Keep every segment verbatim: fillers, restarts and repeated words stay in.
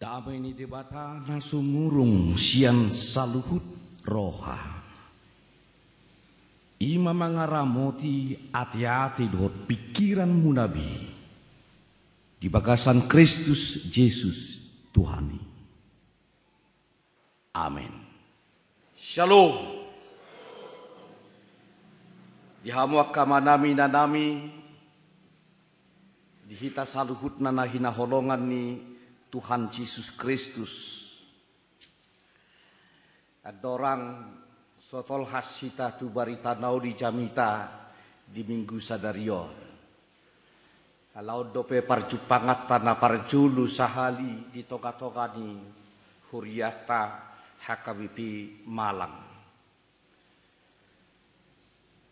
Dame ni Debata na sumurung sian saluhut roha, i ma mangaramoti ateate dohot pingkiranmuna be di bagasan Kristus Jesus Tuhan i. Amen. Shalom. Di hamu angka amanami, inanami, di hita saluhutna na hinaholongan ni Tuhan Jesus Kristus. Andorang so tolhas hita tu barita na uli jamita di Minggu sadari on, ala on dope parjumpanganta na parjolo sahali di tongatonga ni hurianta H K B P Malang.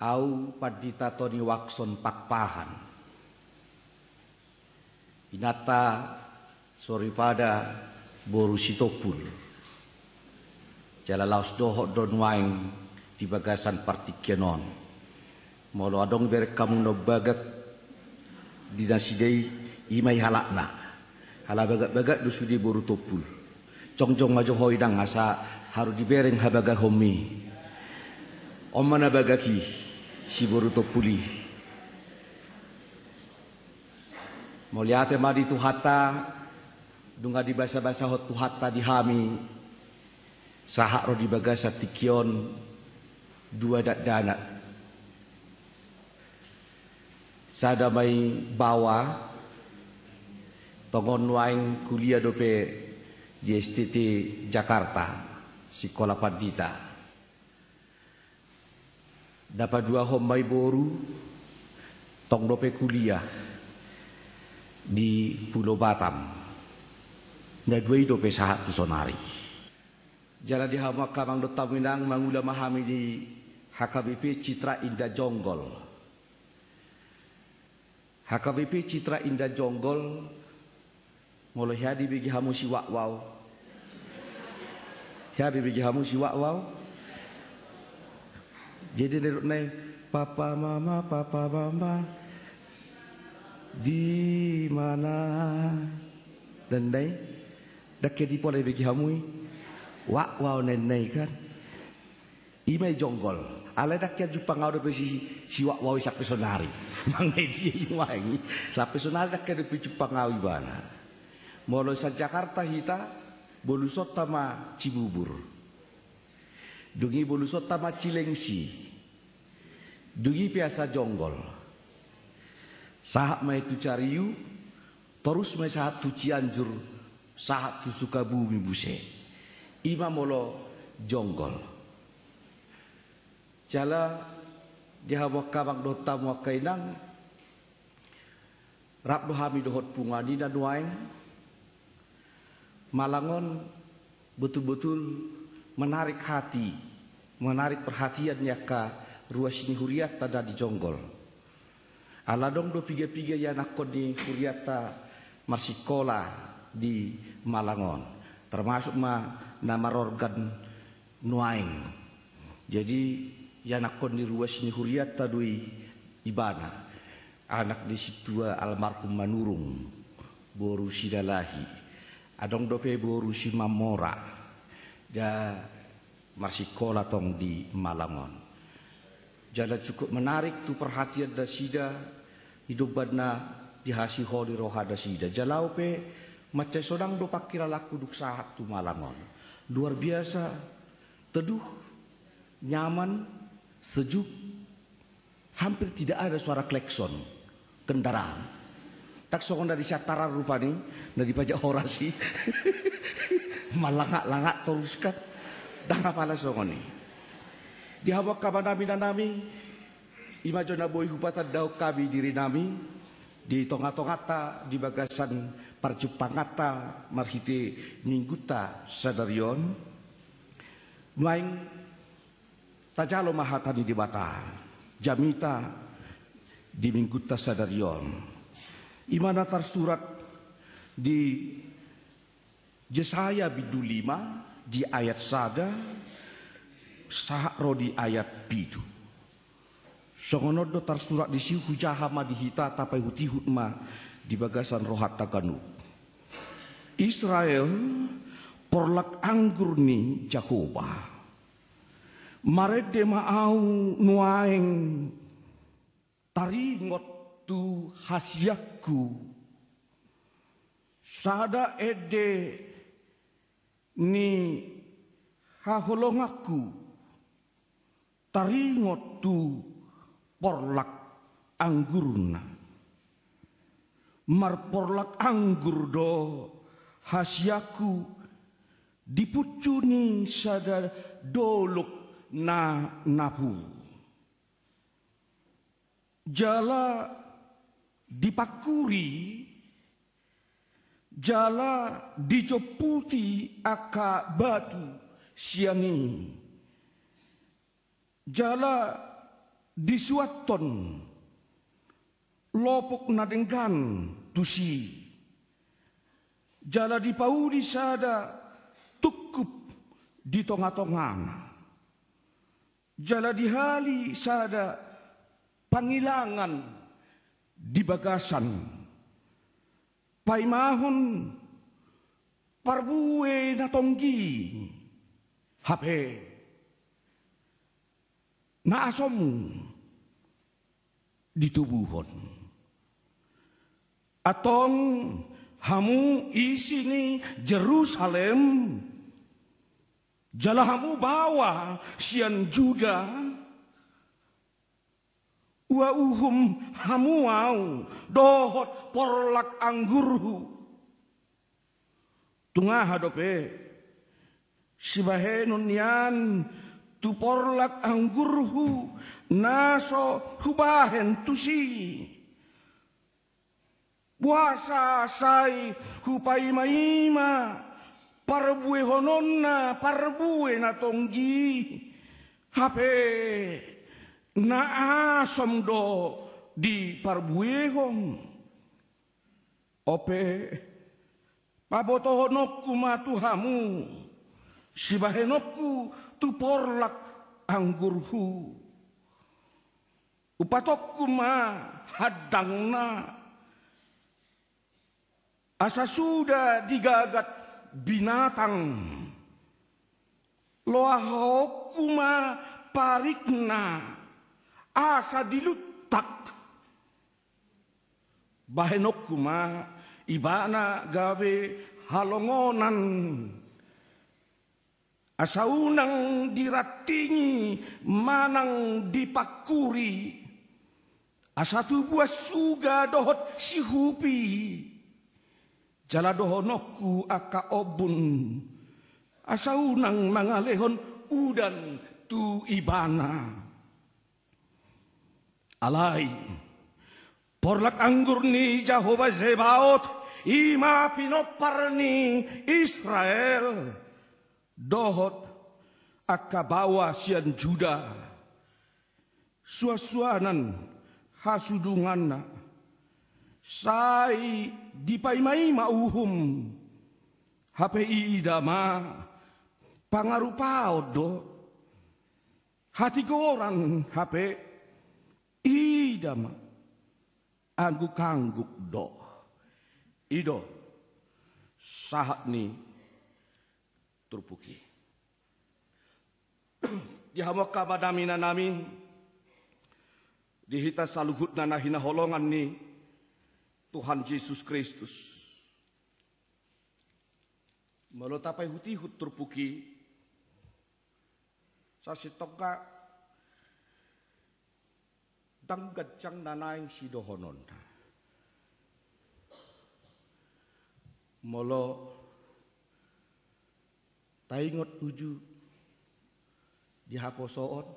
Au Pandita Tony Wakson Pakpahan, inanta soripada boru Sitompul. Jala laos dohot do nuaeng di bagasan partingkian on. Molo adong bereng hamu na umbagak di nasida i, i ma i halakna. Ala bagak-bagak do sude boru Tompul. Jongjong ma jo ho inang asa haru dibereng habagahonmi. On ma na bagak i, si boru Tompul i. Mauliate ma di Tuhanta, nunga dibasabasahon Tuhanta di hami sahat ro di bagasan tingki on dua dakdanak. Sada ma i baoa, tongon nuaeng kuliah dope di S T T Jakarta, Sikola Pandita. Na paduahon ma i boru, tong dope kuliah di Pulo Batam. Na dua i dope sahat tu sonari. Jala di hamu angka amang dohot hamu inang, mangula ma hami di H K B P Citra Indah Jonggol. H K B P Citra Indah Jonggol, molo hea dibege hamu si Wakwau. Hea dibege hamu si Wakwau. Jadi nirut nai, papa mama, papa mama, di mana? Dan nai, dang hea di pola dibege hamu i. Wakwau nai kan. I ma i Jonggol. Alai dang hea jumpang au dope si, si Wakwau i sampe sonari. Mangae dia i nuaeng i. Sampe sonari dang hea dope jumpang au ibana. Molo sian Jakarta hita, bolusonta ma Cibubur. Dung i bolusonta ma Cilengsi. Dung i pe asa Jonggol. Sahat ma i tu Cariu, torus ma i sahat tu Cianjur, sahat tu Sukabumi muse. I ma molo Jonggol. Jala di hamu angka amang dohot hamu angka inang, rap do hami dohot punguan i na nuaeng. Malang on betul-betul menarik hati, menarik perhatian ni angka ruas ni hurianta na di Jonggol. Ala adong do piga-piga ianakhon ni hurianta marsikola di Malang on, termasuk ma na marorgan nuaeng. Jadi ianakhon ni ruas ni hurianta do i ibana, anak ni sintua almarhum Manurung, boru Sidalahi. Adong dope boru Simamora, da marsikola tong di Malang on. Jala cukup menarik tu perhatian nasida, di dombanna dihasiholi roha nasida. Jala au pe mansai sonang do pangkilalanku dung sahat tu Malang on. Luar biasa, teduh, nyaman, sejuk, hampir tidak ada suara klakson kendaraan. Ndang songon na di Siantar rupani, na dipajak horas i. Malangak-langak torus kan. Ndang apala songon i. Di hamu angka amanami, inanami, i ma jo na boi hupatandahon hami dirinami di tongatonganta di bagasan parjumpanganta marhite Minggunta sadari on. Nuaeng tajalo ma hata ni Debata jamita di Minggunta sadari on. I ma na tarsurat di Jesaya bindu lima di ayat sada sahat ro di ayat pitu. Songon on do tarsurat disi, hujaha ma di hita, tapaihut-ihut ma di bagasan rohanta ganup. Israel, porlak anggur ni Jahowa. Marende ma ahu nuaeng taringot tu hasianku, sada ende ni haholonganku, taringot tu porlak anggurna. Marporlak anggur do hasianku di puncu ni sada dolok na napu. Jala dipangkuri, jala dijomputi angka batu sian i, jala disuanhon lopok na denggan tusi, jala dipauli sada tungkup di tongatongana, jala dihali sada pangilangan di bagasan, paimahon parbue na tonggi, hape na asom ditubuhon. Antong hamu isi ni Jerusalem, jala hamu baoa sian Juda, huuhum hamu ahu dohot porlak anggurhu. Tung aha dope sibahenon nian tu porlak anggurhu na so hubahen tusi? Boasa sai hupaimaima parbuehononna parbue na tonggi, hape na asom do diparbuehon? Ope, pabotohononku ma tu hamu sibahenonku tu porlak anggurhu. Hupatongku ma handangna, asa suda digagat binatang. Loahonku ma parikna, asa diluntak. Bahenonku ma ibana gabe halongonan, asa unang dirantingi manang dipangkuri, asa tubuan suga dohot sihupi. Jala dohononku angka ombun, asa unang mangalehon udan tu ibana. Alai porlak anggur ni Jahowa Zebaot, i ma pinompar ni Israel, dohot angka baoa sian Juda, suansuanan hasudunganna, sai dipaimaima uhum, hape ida ma pangarupaon do. Hatigoran hape ida ma anggukangguk do. I do sahat ni turpuk i. Di hamu angka amang inang nami, di hita saluhutna na hinaholongan ni Tuhan Jesus Kristus. Molo tapaihutihut turpuk i, sasintongna ndang ganjang na naeng sidohononna. Molo taingot uju di haposoon,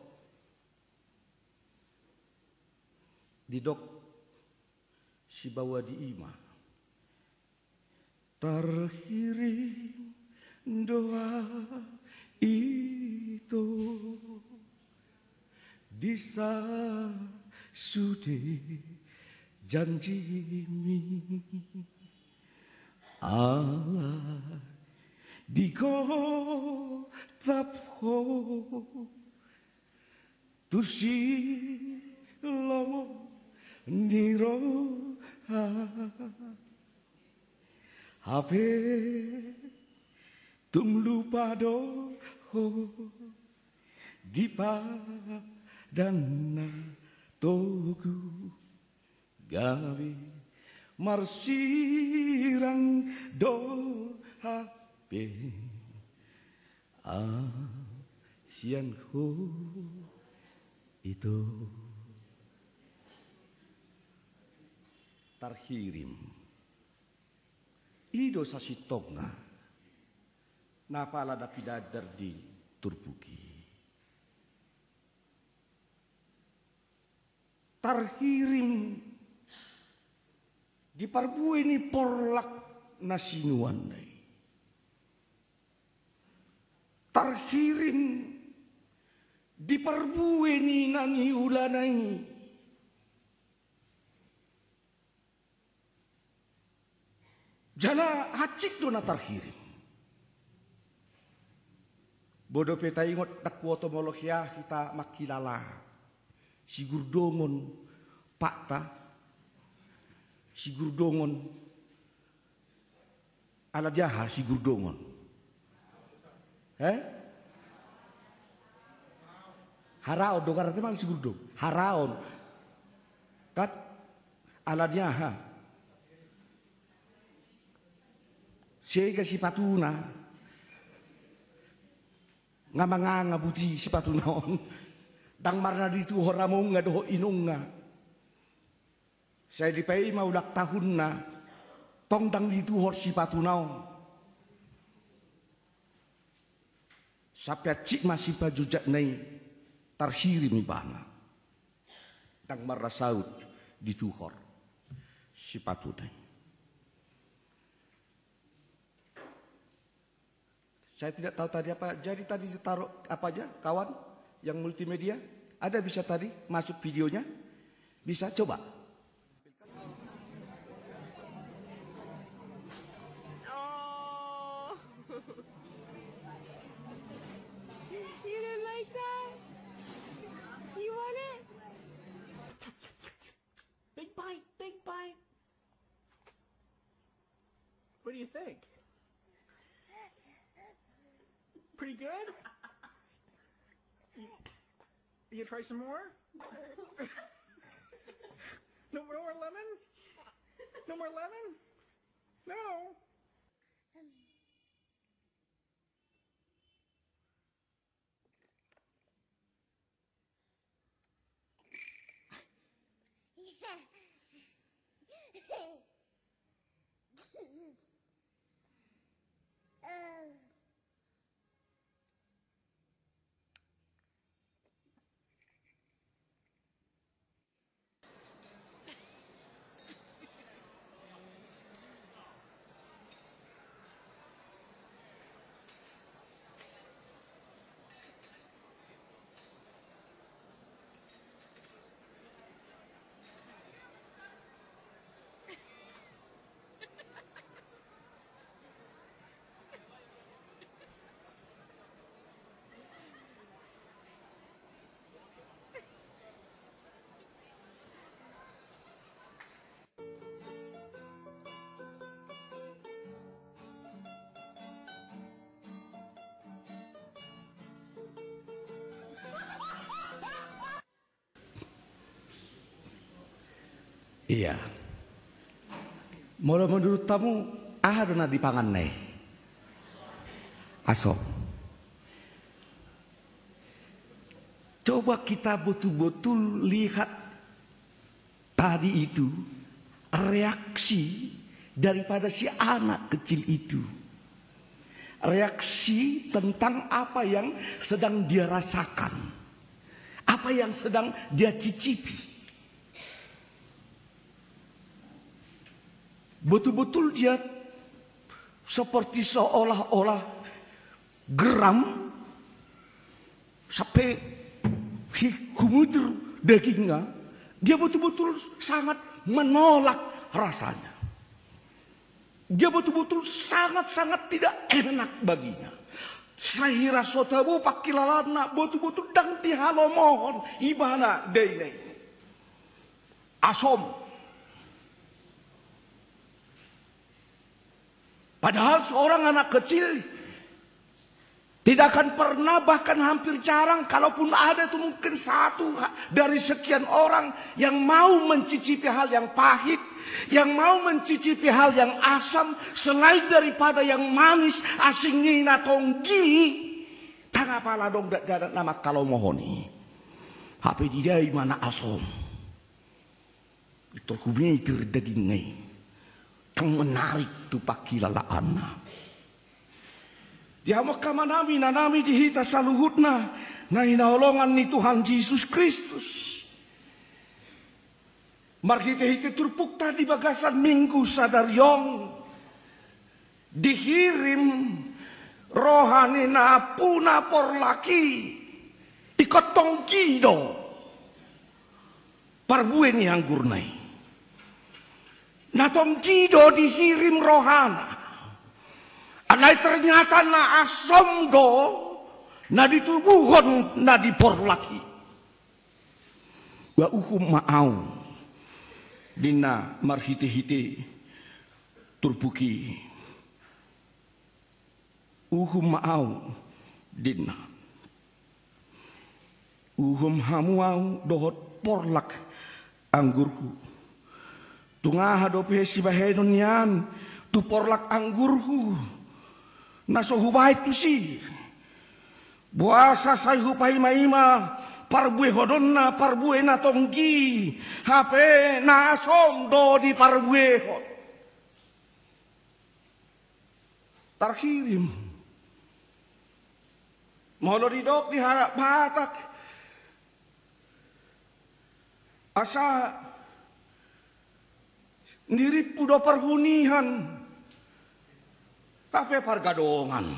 didok sibawa di i ma, terkirim doa itu di sasude janjimi. Alai digotap Ho tu silomo ni roha. Hape tung lupa do ho di padang na togu, gabe marsirang do hape au sian ho ito. Tarhirim. I do sasintongna na pala na pinandar di turpuk i. Tarhirim di parbue ni porlak na sinuanna i. Tarhirim di parbue ni na niulana i. Jala hansit do na tarhirim. Boi dope taingot, ndang huoto molo hea hita mangkilala Sigurdongon, pakta, Sigurdongon. Ala ni aha Sigurdongon? Eh? Haraon do, karate mang Sigurdongon. Haraon. Kan? Ala ni aha? Sega sipatuna. Nga manganga buti sipatuna on. Ndang marna dituhor amongna dohot inongna. Sai dipaima ulang tahunna, tong ndang dituhor sipatuna on. Sampe hansit ma sipajojakna i, tarhirim ibana. Ndang marna saut dituhor sipatuna i. Saya tidak tahu tadi apa, jadi tadi ditaruh apa aja, kawan yang multimedia? Ada bisa tadi masuk videonya? Bisa, coba. Oh. You didn't like that? You want it? Big bite, big bite. What do you think? Pretty good? You, you try some more? No, no more lemon? No more lemon? No. Iya. Molo menurut hamu, aha do na dipanganna i? Asom. Coba kita betul-betul lihat tadi itu, reaksi daripada si anak kecil itu. Reaksi tentang apa yang sedang dia rasakan, apa yang sedang dia cicipi. Betul-betul dia seperti seolah-olah geram sampai hi-, humutur dagingnya. Dia betul-betul sangat menolak rasanya. Dia betul-betul sangat-sangat tidak enak baginya. Sahira so tabo pangkilalaanna, betul-betul ndang dihalomohon ibana dainai. Asom. Padahal seorang anak kecil tidak akan pernah, bahkan hampir jarang, kalaupun ada itu mungkin satu ha-, dari sekian orang yang mau mencicipi hal yang pahit, yang mau mencicipi hal yang asam, selain daripada yang manis, asing i na tonggi. Ndang apala adong dakdanak na mangkalomohon i. Hape didai ma na asom. Pintor humeger dagingna i. Ndang menarik tu pangkilalaanna. Di hamu angka amanami, inanami, di hita saluhutna na hinaholongan ni Tuhan Jesus Kristus. Marhitehite turpukta di bagasan Minggu sadari on, dihirim roha ni nampuna porlak i, ingkon tonggi do parbue ni anggurna i. Na tonggi do dihirim rohana. Alai ternyata na asom do na ditubuhon na di porlak i. Ba uhum ma au, ninna marhitehite turpuk i. Uhum ma au, ninna. Uhum hamu au dohot porlak anggurhu. Tung aha dope sibahenon nian tu porlak anggurhu na so hubahen tusi? Boasa sai hupaimaima parbuehononna parbue na tonggi, hape na asom do diparbuehon? Tarhirim. Molo didok di halak Batak, asa nirimpu do parhunian, hape pargadongan.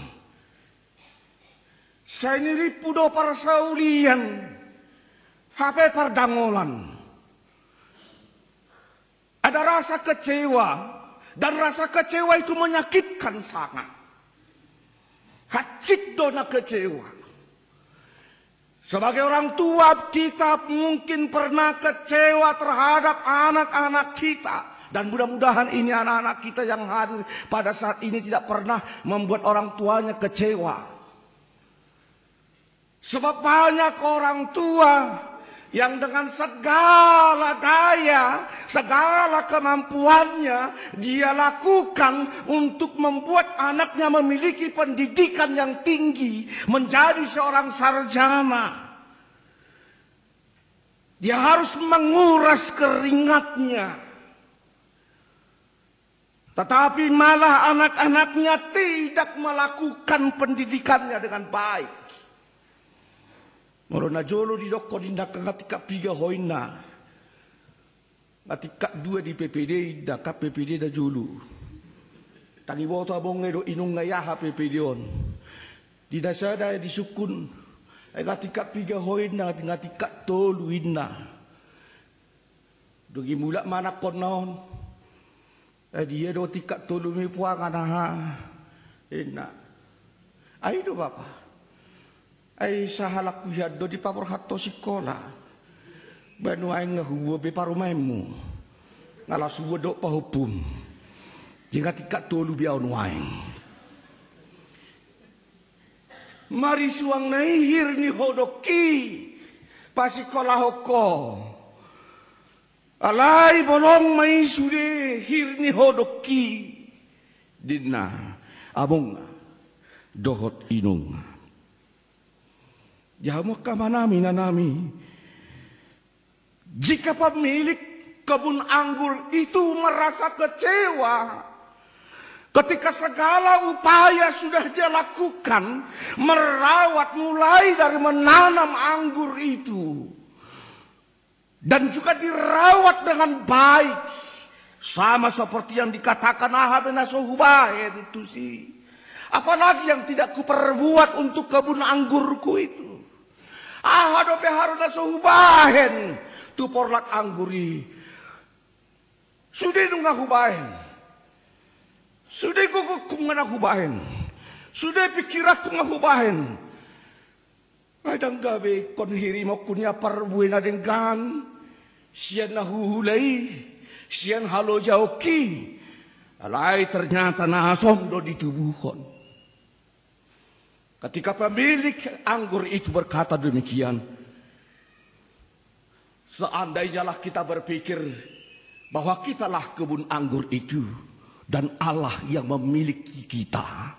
Sai nirimpu do parsaulian, hape pardangolan. Ada rasa kecewa, dan rasa kecewa itu menyakitkan sangat. Hansit do na kecewa. Sebagai orang tua, kita mungkin pernah kecewa terhadap anak-anak kita. Dan mudah-mudahan ini anak-anak kita yang hadir pada saat ini tidak pernah membuat orang tuanya kecewa. Sebab banyak orang tua yang dengan segala daya, segala kemampuannya, dia lakukan untuk membuat anaknya memiliki pendidikan yang tinggi, menjadi seorang sarjana. Dia harus menguras keringatnya. Tetapi malah anak-anaknya tidak melakukan pendidikannya dengan baik. Molo na jolo didokkon inna, nga tingkat piga ho inna? Nga tingkat dua di P P D inna, kan P P D na jolo. Ndang diboto abangna dohot inongna i aha P P D on. Di na sada disungkun, ai nga tingkat piga ho inna? Nga tingkat tolu inna. Dung i mulak ma anakkonna on. Ai dia do tingkat tolu i, puangan aha, inna. Ai do bapa. Ai sahalakku hian do dipaborhat ho sikola. Ba nuaeng nga hubuat be parumaenmu. Nga laos hubuat dohot pahompum. Jadi nga tingkat tolu be ahu nuaeng. Marisuang na i hir ni hodok i pasikolahon ho. Alai bolong ma i sude hir ni hodok i, ninna abangna dohot inongna. Di hamu angka amanami, inanami, jika pemilik kebun anggur itu merasa kecewa ketika segala upaya sudah dia lakukan, merawat, mulai dari menanam anggur itu, dan juga dirawat dengan baik, sama seperti yang dikatakan, aha be na so hubahen tusi? Apalagi yang tidak kuperbuat untuk kebun anggurku itu? Aha dope haru na so hubahen tu porlak anggur i? Sude nunga hubahen. Sude gogongku nunga hubahen. Sude pingkiranku nunga hubahen. Ai ndang gabe ingkon hirimonku nian parbue na denggan sian na huhula i, sian halojaonki. Alai ternyata nasom do ditubuhon. Ketika pemilik anggur itu berkata demikian, seandainya lah kita berpikir bahwa kitalah kebun anggur itu dan Allah yang memiliki kita,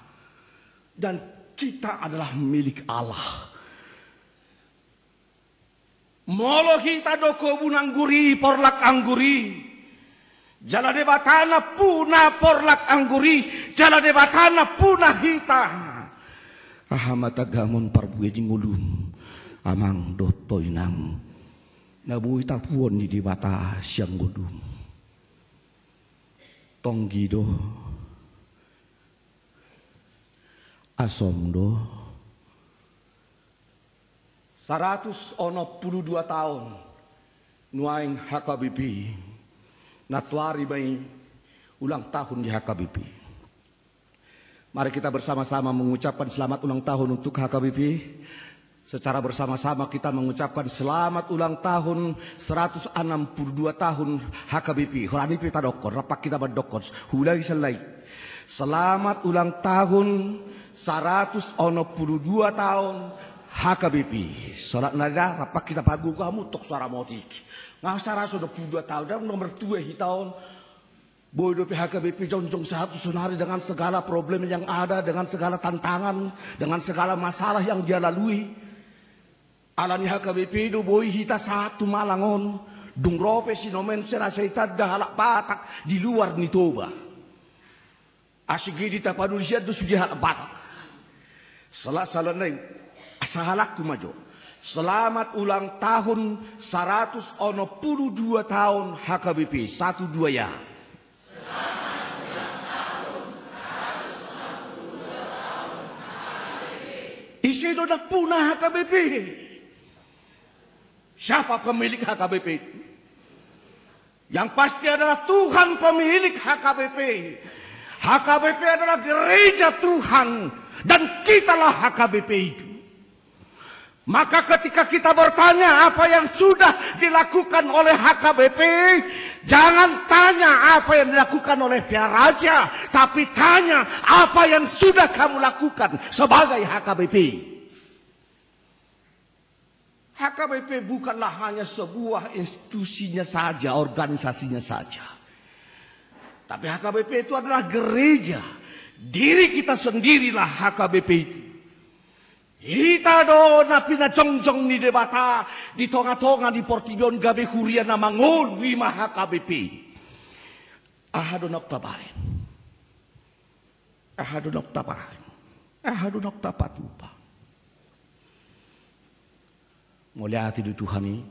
dan kita adalah milik Allah. Molo hita do kebun anggur i, porlak anggur i, jala Debata nampuna porlak anggur i, jala Debata nampuna hita, aha ma tagamon parbue di ngolum, amang dohot inang, na boi tapuon ni Debata sian ngolum? Tonggi do, asom do. Saratus onom pulu dua taon nuaeng H K B P. Nantoari ma i ulang tahun di H K B P. Mari kita bersama-sama mengucapkan selamat ulang tahun untuk H K B P. Secara bersama-sama kita mengucapkan selamat ulang tahun seratus enam puluh dua tahun H K B P. Holan i pe tadokkon, rap hita mandokkon. Huulangi sian lae. Selamat ulang tahun seratus onom puluh dua tahun H K B P. Sahat ma da, rap hita pagogo hamu, tong so ra motik. Nga saratus onom puluh dua tahun, ndang martua hita on. Boi dope H K B P jongjong sahat tu sonari dengan segala problem yang ada, dengan segala tantangan, dengan segala masalah yang dia lalui. Alani H K B P do boi hita sahat tu Malang on, dung ro pe sinomen sena sai tanda halak Batak di luar ni Toba. Asing i di tapaduli sian do sude halak Batak. Sala-, sala nai, asa halakku ma jo. Selamat ulang tahun seratus onom puluh dua tahun H K B P, satu dua ya. Ise do nampuna H K B P? Siapa pemilik H K B P itu? Yang pasti adalah Tuhan pemilik H K B P. H K B P adalah gereja Tuhan dan kitalah H K B P itu. Maka ketika kita bertanya apa yang sudah dilakukan oleh H K B P, jangan tanya apa yang dilakukan oleh Via Raja, tapi tanya apa yang sudah kamu lakukan sebagai H K B P. H K B P bukanlah hanya sebuah institusinya saja, organisasinya saja. Tapi H K B P itu adalah gereja. Diri kita sendirilah H K B P itu. Hita do na pinajongjong ni Debata di tongatonga ni portibi on gabe huria na mangolu, i ma H K B P. Aha do naung tabaen? Aha do naung tabaen? Aha do naung tapatupa? Mauliate do Tuhan i.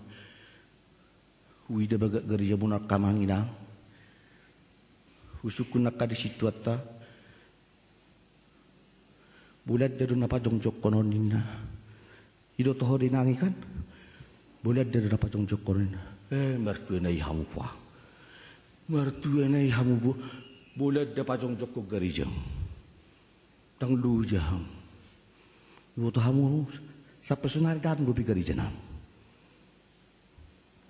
Huida bagak garejamuna angka amang inang. Husungkun angka di situanta. Bolanda do na pajongjongkon on ninna. Ido toho do inang i kan? Bolanda do na pajongjongkon on ninna. Eh, martua nai hamu pa. Martua nai hamu bo-, bolanda pajongjongkon garejam. Ndang loja hamu. Iboto hamu sampe sonari ndang dope garejam.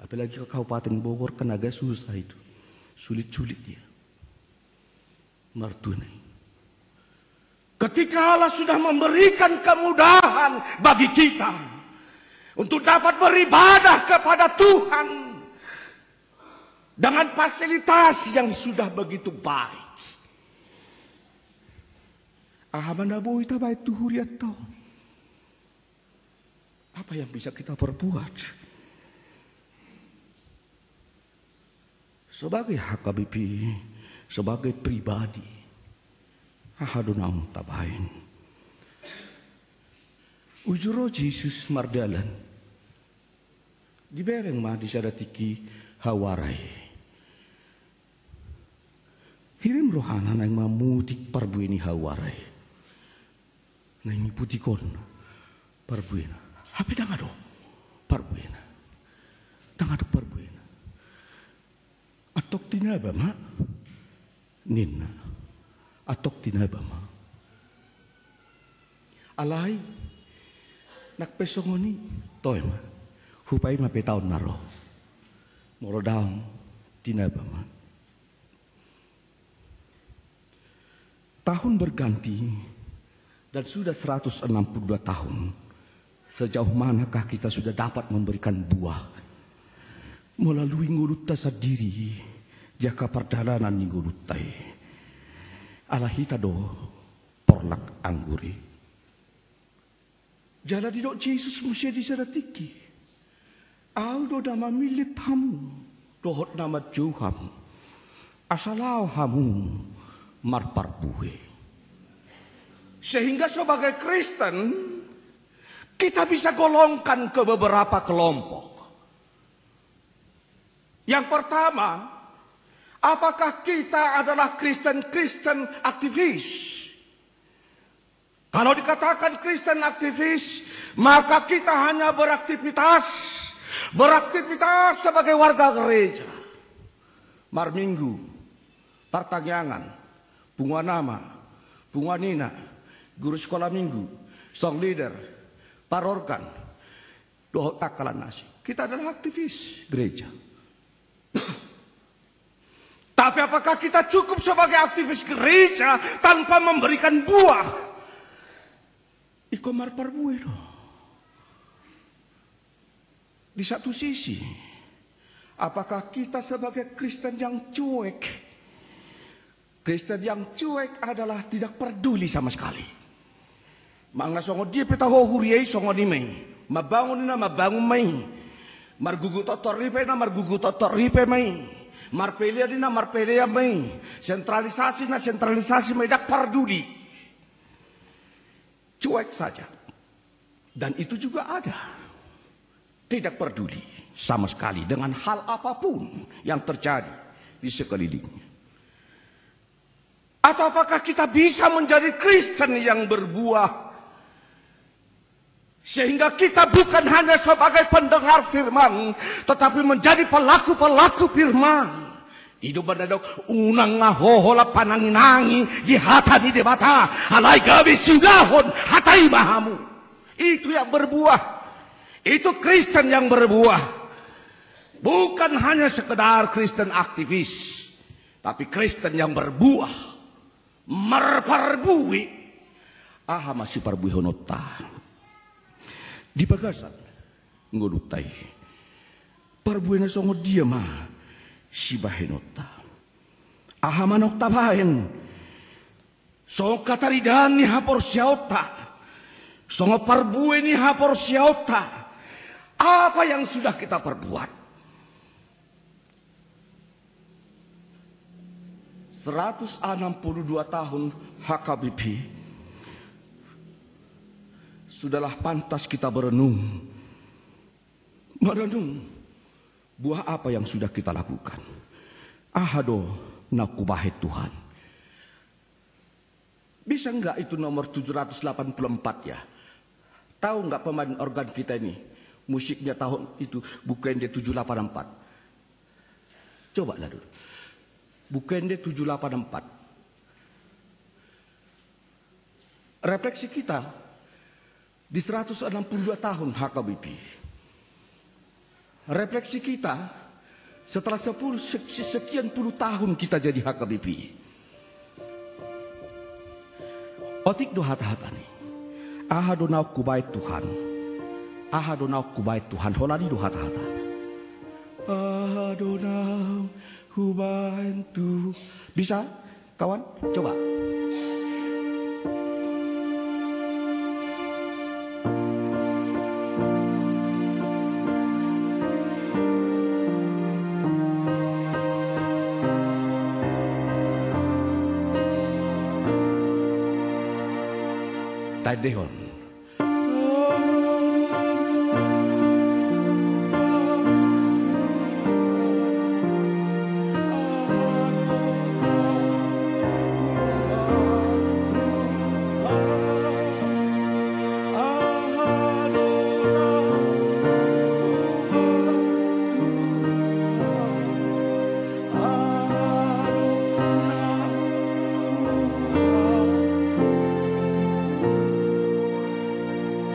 Apalagi ke Kabupaten Bogor kan agak susah itu. Sulit-sulit dia. Martua nai. Ketika Allah sudah memberikan kemudahan bagi kita untuk dapat beribadah kepada Tuhan dengan fasilitas yang sudah begitu baik, aha ma na boi tabaen tu hurianta on? Apa yang bisa kita perbuat? Sebagai H K B P, sebagai pribadi, aha do naung tabaen? Uju ro Jesus mardalan, dibereng ma di sada tingki hawara i. Hirim rohana naeng mamutik parbue ni hawara i. Naeng iputik on parbuena. Hape ndang adong parbuena. Ndang adong parbuena. Antong tinaba ma, ninna. Antong tinaba ma. Alai nang pe songon i, toe ma. Hupaima pe taon na ro. Molo daong, tinaba ma. Tahun berganti dan sudah seratus enam puluh dua tahun. Sejauh manakah kita sudah dapat memberikan buah melalui ngolunta sandiri, di angka pardalanan ni ngolunta i? Ala hita do porlak anggur i. Jala didok Jesus muse di sada tingki: Ahu do na mamillit hamu dohot na manjou hamu, asa laho hamu marparbue. Sehingga sebagai Kristen, kita bisa golongkan ke beberapa kelompok. Yang pertama, apakah kita adalah Kristen-Kristen aktivis? Kalau dikatakan Kristen aktivis, maka kita hanya beraktivitas, beraktivitas sebagai warga gereja. Marminggu, partangiangan, punguan ama, punguan ina, guru sekolah minggu, song leader, parorgan, dohot angka na asing. Kita adalah aktivis gereja. Tapi apakah kita cukup sebagai aktivis gereja tanpa memberikan buah? Ingkon marparbue do. Di satu sisi, apakah kita sebagai Kristen yang cuek? Kristen yang cuek adalah tidak peduli sama sekali. Manang na songon dia pe taho huria i, songon i ma i. Mambangun ninna, mambangun ma i. Margugu tortor ripe ninna, margugu tortor ripe ma i. Marpelean ninna, marpelean ma i. Sentralisasi ninna, sentralisasi ma i, ndang parduli. Cuek saja. Dan itu juga ada. Tidak peduli sama sekali dengan hal apapun yang terjadi di sekelilingnya. Atau apakah kita bisa menjadi Kristen yang berbuah? Sehingga kita bukan hanya sebagai pendengar firman, tetapi menjadi pelaku-pelaku firman. I do umbahen na didok, unang ma ho holan panangi-nangi di hata ni Debata, alai gabe siulahon hata i ma hamu. Itu yang berbuah. Itu Kristen yang berbuah. Bukan hanya sekedar Kristen aktivis, tapi Kristen yang berbuah. Marparbue. Aha ma siparbuehononta di bagasan ngolunta i? Parbue na songon dia ma sibahenonta? Aha ma naung tabahen songon hataridaan ni haporseaonta, songon parbue ni haporseaonta? Apa yang sudah kita perbuat? Seratus enam puluh dua tahun H K B P. Sudahlah pantas kita berenung. Merenung. Buah apa yang sudah kita lakukan? Aha do na hubahen Tuhan? Bisa nggak itu nomor tujuh ratus delapan puluh empat ya? Tahu nggak pemain organ kita ini? Musiknya tahun itu, Buku Ende tujuh delapan empat. Coba lah dulu. Buku Ende tujuh delapan empat. Refleksi kita di seratus enam puluh dua tahun H K B P. Refleksi kita setelah sepuluh, se-, sekian puluh tahun kita jadi H K B P. Otik do hata-hatana i. Aha do naung hubahen Tuhan? Aha do naung hubahen Tuhan? Holan i do hata-hatana. Aha do naung hubahen Tuhan? Bisa? Kawan, coba. Taendehon.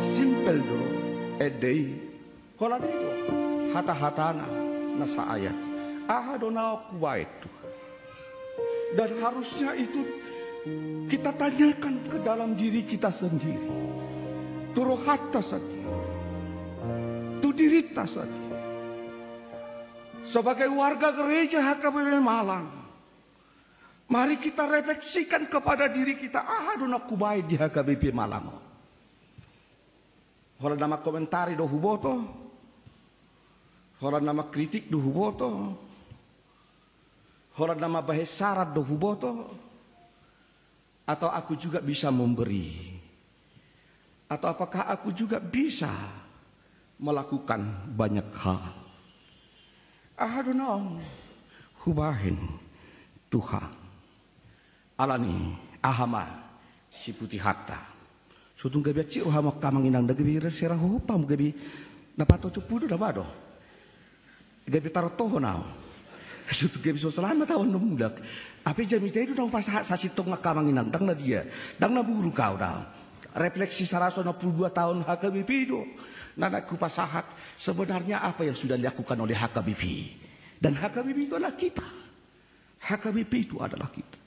Simpel do, ende i. Holan i do hata-hatana na saayat i. Aha do naung hubahen Tuhan? Dan harusnya itu Kita tanyakan ke dalam diri kita sendiri, tu rohanta sendiri, tu dirinta sendiri. Sebagai warga gereja H K B P Malang, mari kita refleksikan kepada diri kita, aha do na hubaen di H K B P Malang on. Holan na mangkomentari do huboto, holan na mangkritik do huboto, holan na mambahen saran do huboto, atau aku juga bisa memberi? Atau apakah aku juga bisa melakukan banyak hal? Aha do naung hubahen, Tuhan? Alani aha ma siputihonta? So tung gabe hansit roham angka amang inang, ndang gabe sera hohom, gabe na pato copu do na ba do. Gabe tarotohon ahu. So tung gabe so selamat ahu on mulak. Hape jamita i do na hupasahat sasintongna angka amang inang, ndang na dia, ndang na buruk ahu da. Refleksi saratus onom pulu dua taon H K B P do na naeng hupasahat. Sebenarnya apa yang sudah dilakukan oleh H K B P? Dan H K B P itu adalah kita. H K B P itu adalah kita.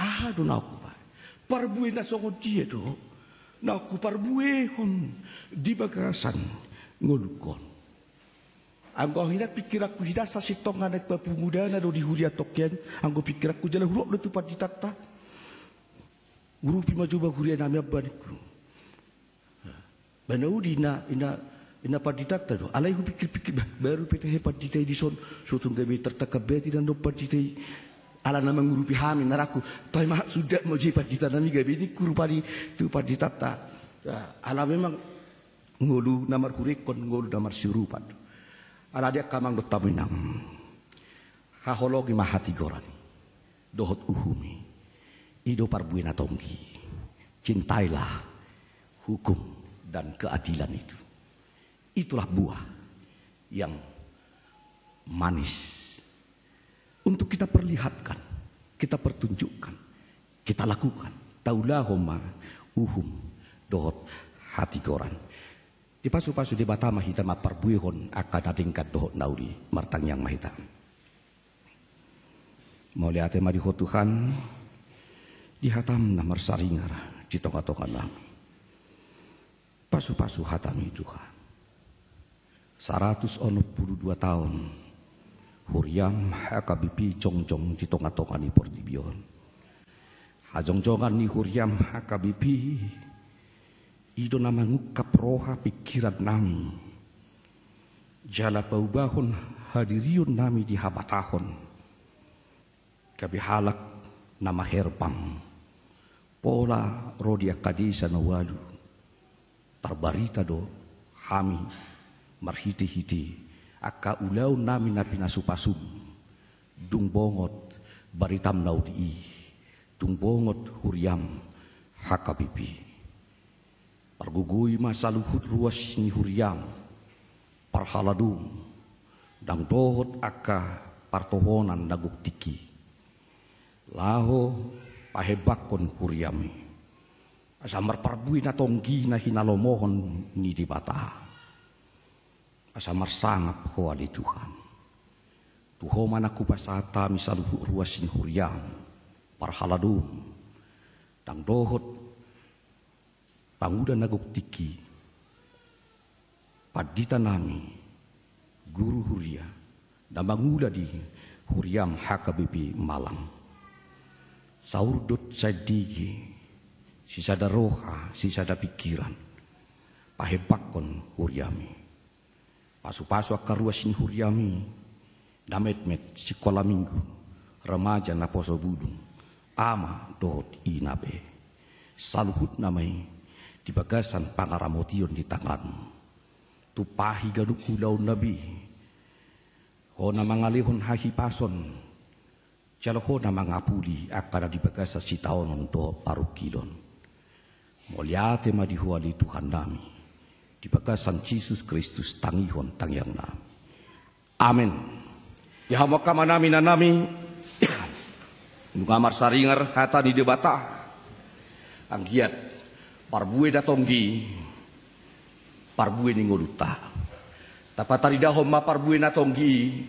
Aha do naung hubaen? Parbue na songon dia do naung huparbuehon di bagasan ngolungkon? Anggo ahu hinan, pingkiranku hinan sasintongna naeng pamungudana do di huria tongkin, anggo pingkiranku jala hudok do tu panditanta. Urupi ma jo ba huria nami, Amang, ningku. Ba na uli inna, inna, inna panditanta do. Alai hupikir-pikir, bah, baru pe tahe pandita i dison. So tung gabe tertekan be inna do pandita i. Ala na mangurupi hami, na rangku. Toe ma, suda ma jo pandita nami gabe, ningku rupani tu panditanta. Ya, ala memang ngolu na marhurikkon, ngolu na marsiurupan. Alani i angka amang dohot hamu inang, haholongi ma hatigoran dohot uhum i. I do parbue na tonggi. Cintailah hukum dan keadilan itu. Itulah buah yang manis untuk kita perlihatkan, kita pertunjukkan, kita lakukan. Taulahon ma uhum dohot hatigoran. Dipasupasu Debata ma hita mamparbuehon angka na denggan dohot na uli. Martangiang ma hita. Mauliate ma di Ho Tuhan, di hataM na marsaringar di tonga-tonganami. Pasupasu hataMi, Tuhan. Saratus onom pulu dua taon huriaM H K B P jongjong di tonga-tonga ni portibi on. Hajongjongan ni huriaM H K B P i do na mangungkap roha pingkirannami, jala paubahon hadirionnami di habatahon. Gabe halak na maherbang pola ro di angka desa na ualu. Tarbarita do hami marhite-hite angka ulaonnami na pinasupasuM. Dung bongot baritaM na uli i, dung bongot huriaM H K B P. Pargogoi ma saluhut ruas ni huriaM, parhaladoM, ndang dohot angka partohonan na gok tingki, laho pahembangkon huriaM i, asa marparbue na tonggi na hinalomohon ni Debata. Asa marsangap Ho ale Tuhan. Tu Ho ma nang hupasahat hami saluhut ruas ni huriaM, parhaladoM, ndang dohot panguda na gok tingki, panditanami, guru huria, na mangula di huriaM H K B P Malang. Saur dohot saindige, sisada roha, sisada pingkiran, pahembangkon huriaM i. Pasupasu angka ruas ni huriaM i, na metmet sikola minggu, remaja, naposo bulung, ama dohot ina be. Saluhutna ma i di bagasan pangaramotion ni tanganMu. Tumpahi ganup ulaonna be, Ho na mangalehon hahipason, jala Ho na mangapuli angka na di bagasan sitaonon dohot parungkilon. Mauliate ma di Ho ale Tuhannami, di bagasan Jesus Kristus tangihon tangiangnami. Amen. Ia hamu angka amanami, inanami, nunga marsaringar hata ni Debata. Anggiat parbue na tonggi parbue ni ngolunta. Tapataridahon ma parbue na tonggi,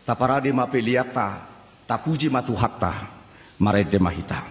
taparade ma peleanta, tapuji ma Tuhanta, marende ma hita.